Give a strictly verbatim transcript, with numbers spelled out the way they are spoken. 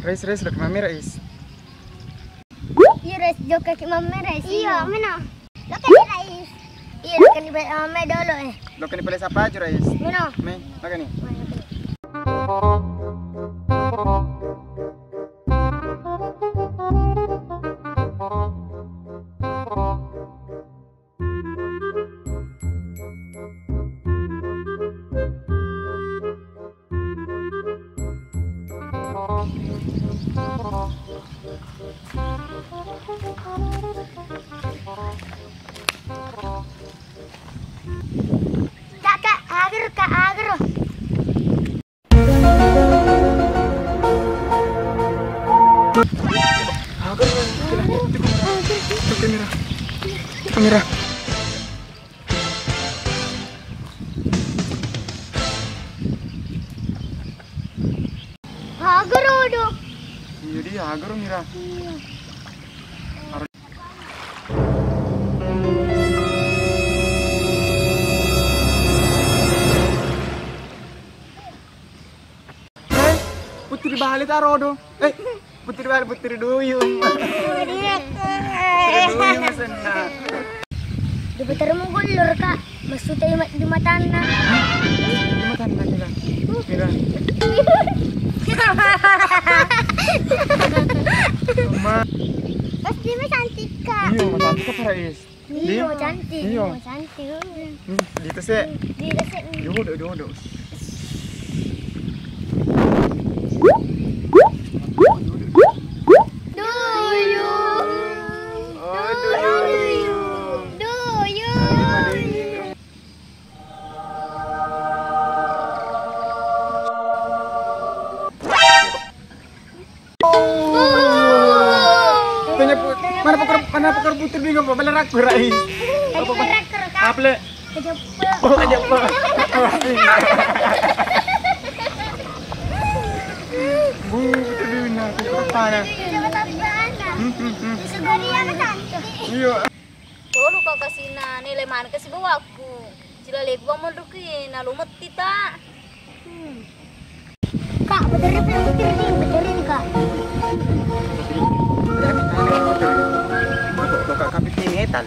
Rais, Rais, lokka mamme, Rais. Iya, Rais, jokka ki mamme, Rais. Iya, mena. Lokka ni, Rais. Iya, lokka ni ba-, mamme dolo, eh. Lokka ni pale sapa aja, Rais. Mena. Me, makan ni. Kak, Kak, agar, Kak, agar. Kamera. Kamera. Agar, Odo. Iya, dia agar, Mira. Iya. Eh, putri bale tarodo. Eh, putri bale, putri duyung. Putri duyung senna. Diputar mugullur, Kak. Massutai ma-, di matanna. Di matanna, Mira. Mira. Ma. Pasti ma cantik, Kak. Iya, ma cantik, Kak Rais. Iya, cantik. Iya. Iya, cantik. Hmm, gitu sih. Gitu sih. Duduk, duduk. Duyung. Oh, duyung. Duyung. Tanya pu-, mana pukar, mana pukar putri bingung, apa bala raku, Rais? Apa, apa? Apa, Le? Kejeppek. Oh, kejeppek. Bu, putri bingung, apa, apa, ya? Hmm, hmm, hmm. Iya. Tolu ka kasina, nilai maneng kasi bawakku. Cilaleku monroki, nalumetti ta. Hmm. Kak, beterri pale mutir di, beterri, Kak. Kak, kak, piti metal.